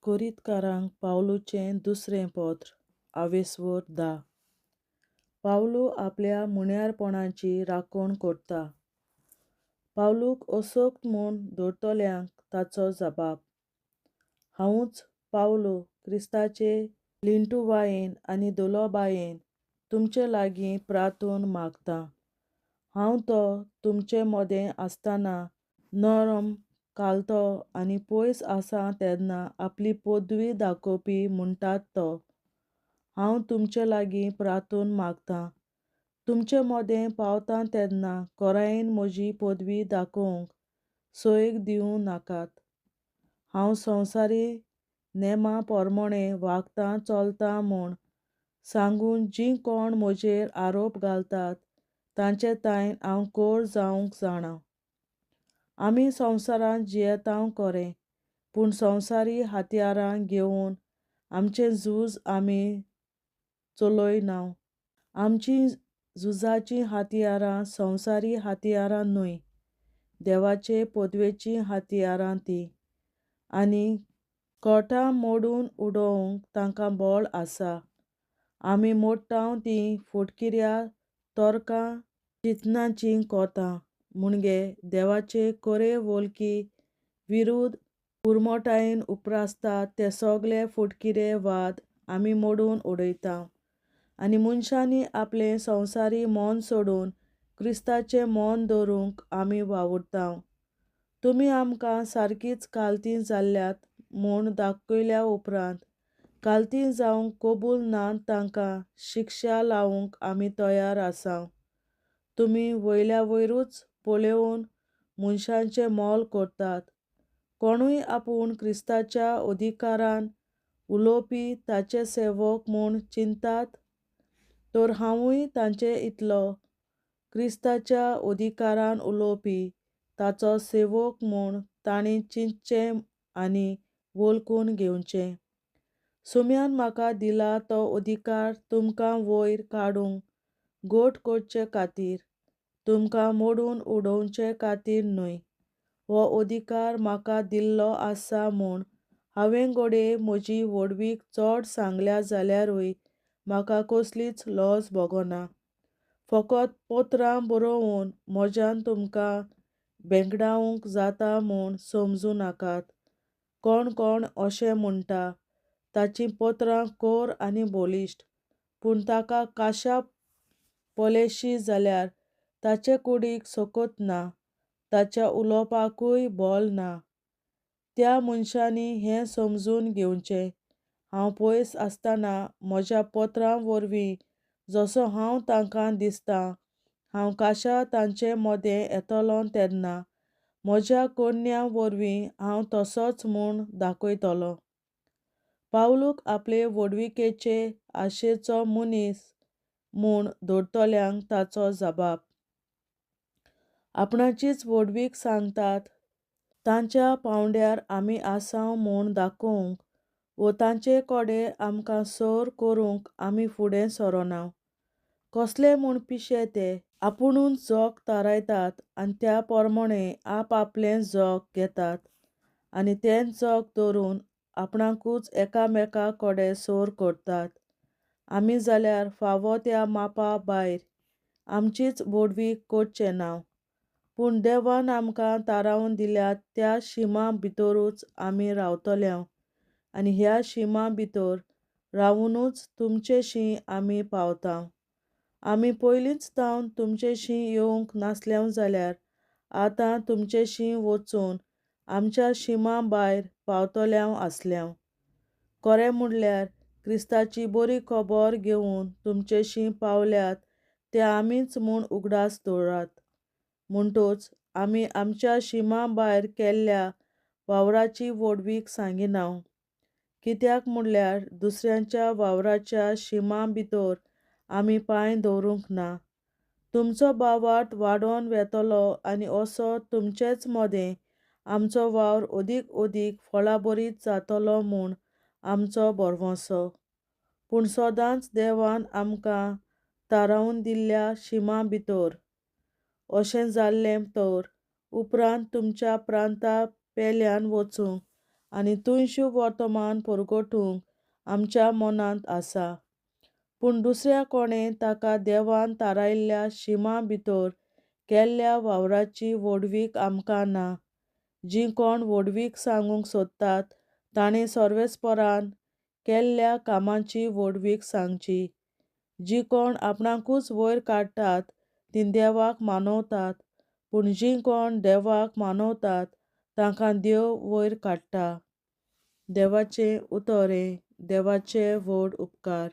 कोरिंतकारांक पावलूचें दुसरें पत्र, आवेस्वोर 10. पावलू आपल्या मुण्यारपणाची राखण करता. पावलूक असक्त म्हूण धरतल्यांक ताचो जबाब. हांवूच पावलू क्रिस्ताचे लिंटुवायेन आनी दुलोबायेन तुमचे लागीं प्रार्थून मागतां. हांव तो तुमचे मदें आसतना नरम कालतो आनी पयस आसा तेन्ना आपली पदवी दाखोवपी म्हणटात तो. हांव तुमचे लागीं प्रार्थून मागतां. तुमचे मदें पावता तेन्ना कोरायेन म्हजी पदवी दाखोवंक सोयीक दिवं नाकात. हांव संवसारी नेमा पोरमोणें वागतां चलतां म्हूण सांगून जीं कोण म्हजेर आरोप घालतात तांचे तायन हांव कोर जावंक जाणा. आमी संवसारांत जियेतांव कोरें, पूण संवसारी हत्यारां घेवन आमचें झूज आमी चलयनाव. आमचीं झुजाचीं हत्यारां संवसारी हत्यारां न्हय, देवाचे पदवेचीं हत्यारां तीं, आनी कोटां मोडून उडोवंक तांकां बळ आसा. आमी मोडटाव तीं फटकिऱ्या तर्कां चिंतनाचीं कोतां, म्हणजे देवाचे कोरे वळखी विरुद्ध पुरमोटायेन उप्रासतात ते सगळे फटकिरे वाद आमी मोडून उडयता, आनी मनशांनी आपलें संवसारी मन सोडून क्रिस्ताचें मन दवरूंक आमी वावुरता. तुमी आमकां सारकीच कालती जाल्ल्यात म्हूण दाखयल्या उपरांत कालती जावंक कबूल ना तांकां शिक्षा लावंक आमी तयार आसा. तुमी वयल्या वयरूच पळोवन मनशांचें मोल करतात. कोणूय आपूण क्रिस्ताच्या अधिकारान उलोवपी ताचे सेवक म्हूण चिंतात, तर हांवूय तांचे इतलो क्रिस्ताच्या अधिकारान उलोवपी ताचो सेवक म्हूण तांणी चिंतचें आनी वळखून घेवचें. सुम्यान म्हाका दिला तो अधिकार तुमकां वयर काडूंक गोट करचे खातीर, तुमकां मोडून उडोवचे खातीर न्हय. हो अधिकार म्हाका दिल्लो आसा म्हूण हांवें घडये म्हजी व्हडवीक चड सांगल्या जाल्यारूय म्हाका कसलीच लज भोगना. फकत पत्रां बरोवन म्हज्यान तुमकां भेंकडावंक जाता म्हूण समजूं नाकात. कोण कोण अशें म्हणटा, ताचीं पत्रां कोर आनी बळिश्ट, पूण ताका काशा पळयशी जाल्यार ताचे कुडीक सकत ना, ताच्या उलोवपाकूय बोल ना. त्या मनशांनी हें समजून घेवचें, हांव पयस आसतना म्हज्या पत्रां वरवीं जसो हांव तांकां दिसता, हांव काशा तांचे मदें येतलो तेन्ना म्हज्या कोन्या वरवीं हांव तसोच म्हूण दाखयतलो. पावलूक आपले व्हडविकेचे आशेचो मनीस म्हूण धरतल्यांक ताचो जबाब. आपणाचीच व्हडवीक सांगतात तांच्या पांवड्यार आमी आसाव म्हूण दाखोवंक वो तांचे कडेन आमकां सर करूंक आमी फुडें सरोना. कसले म्हूण पिशे ते, आपुणूच जग थारायतात आनी त्या प्रमाणें आप आपलें जग घेतात आनी तेंच जग धरून आपणाकूच एकामेका कडेन सर करतात. आमी जाल्यार फावो त्या मापा भायर आमचीच व्हडवीक करचे ना, पूण देवान आमकां थारावन दिल्यात त्या शिमा भितरूच आमी रावतले, आनी ह्या शिमा भितर रावुनूच तुमचेशी आमी पावता. आमी पयलींच तावन तुमचेशी येवंक नासले जाल्यार आतां तुमचेशी वचून आमच्या शिमा भायर पावतले आसले. खरें म्हणल्यार क्रिस्ताची बरी खबर घेवन तुमचेशी पावल्यात ते आमीच म्हूण उगडास दवरात. म्हणटूच आमी आमच्या शिमा भायर केल्ल्या वावराची व्हडवीक सांगिना, कित्याक म्हणल्यार दुसऱ्यांच्या वावराच्या शिमा भितर आमी पांय दवरूंक ना. तुमचो भावार्थ वाडोवन वेतलो आनी असो तुमचेच मदें आमचो वावर अदीक अदीक फळाबरीत जातलो म्हूण आमचो भरवंसो. पूण सदांच देवान आमकां थारावन दिल्ल्या शिमा भितर. अशें जाल्लें तर उपरांत तुमच्या प्रांता पेल्यान वचूंक आनी थंय शुभवर्तमान परगटूंक आमच्या मनांत आसा. पूण दुसऱ्या कोणें ताका देवान थारायल्ल्या शिमा भितर केल्ल्या वावराची व्हडवीक आमकां ना. जीं कोण व्हडवीक सांगूंक सोदतात ताणें सर्वेस्परान केल्ल्या कामाची व्हडवीक सांगची. जीं कोण आपणाकूच वयर काडटात तीं देवाक मानवतात, पूण जीं कोण देवाक मानवतात तांकां देव वयर काडटा. देवाचें उतर हें देवाचे व्हड उपकार.